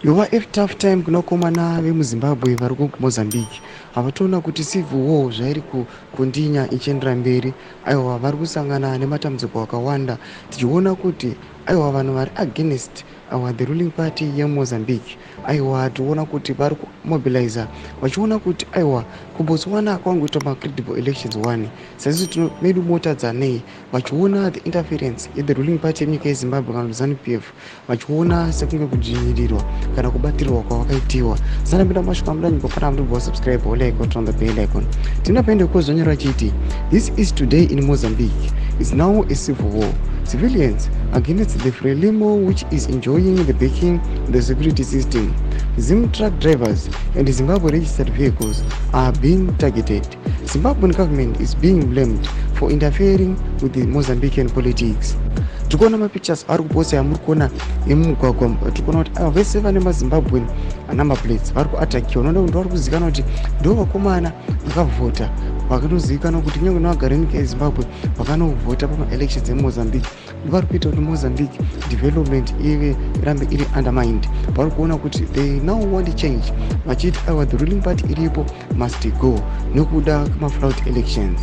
Yova a tough time kuna vakomana vemuZimbabwe vari kuMozambique. Havatoona kuti civil war zvairi kukontinya ichiendera mberi. Aiwa, vari kusangana nematambudziko akawanda, tichiona kuti aiwa, vanhu vari against aiwa the ruling party yeMozambique, aiwa, tiona kuti vari kumobiliza vachiona kuti aiwa, kuBotswana kwangoitwa macredible elections one, saizvozvo medu motadza nei? Vachiona the interference yethe ruling party yenyika yeZimbabwe kana ZANU PF, vachiona sekunge kudzvinyirirwa kana kubatirwa kwavakaitiwa. Sanapinda mashoko amudanyiko pana mudobva subscribe, like, turn on the bell icon. Tinapende kozvanyora chiti, "This is today in Mozambique is now a civil war, civilians against the Frelimo, which is enjoying the backing of the security system. Zim truck drivers and Zimbabwe registered vehicles are being targeted. Zimbabwean government is being blamed for interfering with the Mozambican politics." Tikuona mapictures ari kuposta yamuri kuona emumugwagwa. Tikuona kuti ava vese vane maZimbabwean number plates vari kuatakiwa. Unoona kuti vari kuzivikanwa kuti ndo vakomana vakavhota, vakanozivikanwa kuti kunyange nevagari venyika yeZimbabwe vakanovhota pamaelections eMozambique, vari kuita kuti Mozambique development ive irambe iri undermined. Vari kuona kuti they now want change, vachiti aiwa, the ruling party iripo must go nekuda kwemafraud elections.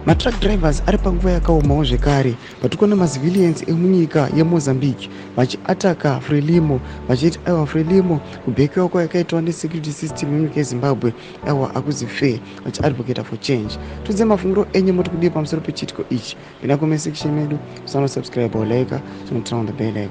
Matruck drivers ari panguva yakaomawo zvekare, patikuona macivilians emunyika yeMozambique vachiataka Frelimo, vachiti aiwa, Frelimo kubhekiwa kwayakaitwa nesecurity system yemunyika yeZimbabwe, aiwa, hakuzi fair, vachiadvocata for change. Tudze mafungiro enyu, moti kudii pamusoro pechiitiko ichi? Pinda comment section medu, usanosubscribe, like, turn on the bell icon.